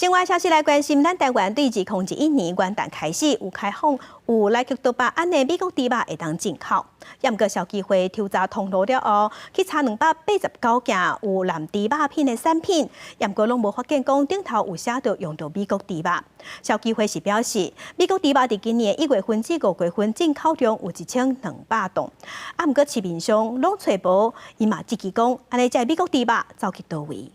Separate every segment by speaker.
Speaker 1: 新聞消息來關心，咱台灣對2021年元旦開始有開放有萊克多巴胺的美國豬肉會當進口。毋過消基會抽查通路了後，去查289件有藍豬肉片的產品，毋過攏無發現講頂頭有寫著用著美國豬肉。消基會是表示，美國豬肉佇今年1月份至5月份進口量有1200噸，啊，毋過市面上攏揣無，伊嘛質疑講，按呢這美國豬肉走去佗位？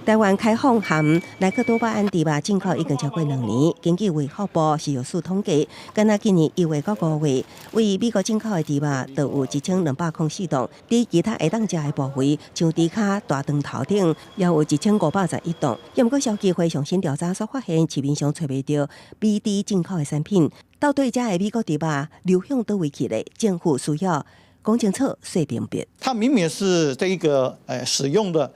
Speaker 2: 台灣開放含萊克多巴胺豬肉進口已經超過2年，根據衛福部食藥署統計，敢若今年1月到5月，對美國進口的豬肉就有1204噸，佇其他會當食的部位，像豬跤、大腸頭等，也有1511噸。毋過消基會上新調查所發現，市面上揣袂著美豬進口的產品，到底這个美國豬肉流向佗位去咧？政府需要講清楚、說明白。
Speaker 3: 它明明是這一個使用的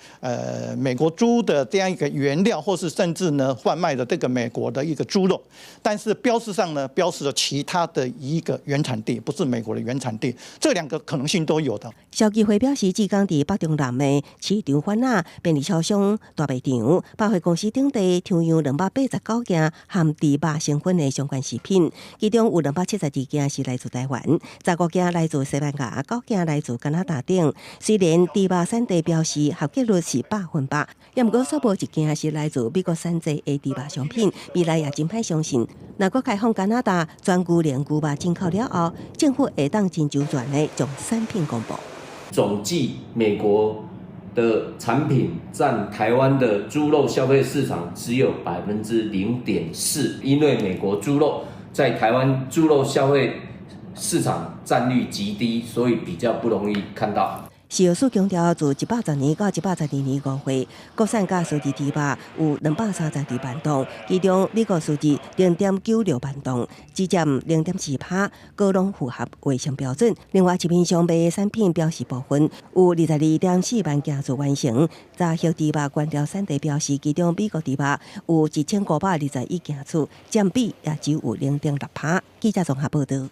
Speaker 3: 美國豬的這樣一個原料，或是甚至呢販賣的這個美國的一個豬肉，但是標示上呢標示了其他的一個原產地，不是美國的原產地，這兩個可能性都有的。
Speaker 2: 消基會表示，這工佇北中南的市場販仔、便利超商、大賣場、百貨公司等地，抽樣289件含豬肉成分的相關食品，其中有272件是來自台灣，15件來自西班牙，9件來自加拿大等。雖然豬肉產地標示合格率是100%，也毋過煞無一件是來自美國產製的豬肉商品。未來也真歹相信，若閣開放加拿大全牛奶牛肉進口了後，政府會當真周全的將產品公布。
Speaker 4: 總計美國的產品佔台灣的豬肉消費市場只有0.4%，因為美國豬肉在台灣豬肉消費市場佔率極低，所以比較不容易看到。
Speaker 2: 食藥署強調，自110年到112年5月，國產佮輸入豬肉有232萬噸，其中美國輸入0.96萬噸，只佔0.4%，閣攏符合衛生標準。另外，市面上賣的產品標示部分有22.4萬件次完成，查核豬肉原料產地標示，其中美國豬肉有1521件次，佔比也只有0.6%。記者綜合報道。